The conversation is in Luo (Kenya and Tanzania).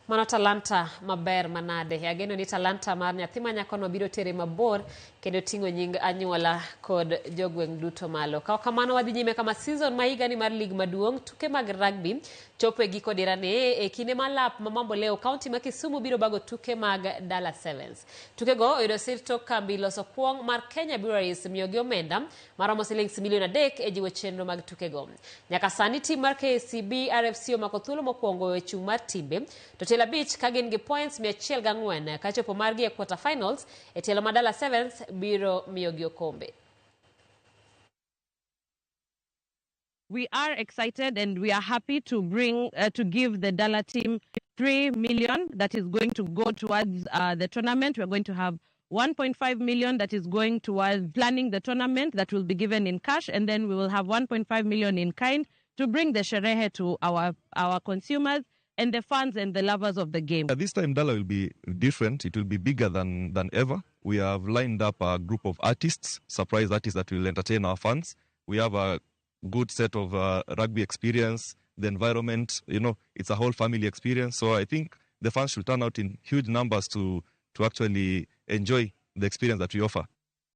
Mano talanta maber manade. Ageno ni talanta mar nyathi ma nyakono biro tere mabor kendo ting'o nying anyuola kod jogweng' duto malo. Ka ok kamano wadhi nyime kama season ma higani mar lig maduong' tuke mag rugby chopo e giko dirani e kinde ma lap ma Mamboleo kaunti ma Kisumu biro bago tuke mag Dala Sevens. Tukego oyudo sir tok kambi loso kuong' mar Kenya Breweries miyogi omenda maromo silings milion 3 e jiwo chenro mag tukego. Nyaka sani tim mar KCB RFC omako thuolo mokwongo e chung' mar timbe to tielo 5 ka gin gi points 104 ka chopo margi e quarter finals e tielo ma Dala Sevens biro miyogi okombe. We are excited and we are happy to bring to give the Dala team 3 million that is going to go towards the tournament. We're going to have 1.5 million that is going towards planning the tournament that will be given in cash, and then we will have 1.5 million in kind to bring the sherehe to our consumers and the fans and the lovers of the game. This time Dala will be different. It will be bigger than ever. We have lined up a group of artists, surprise artists that will entertain our fans. We have a good set of rugby experience, the environment, it's a whole family experience. So I think the fans should turn out in huge numbers to actually enjoy the experience that we offer.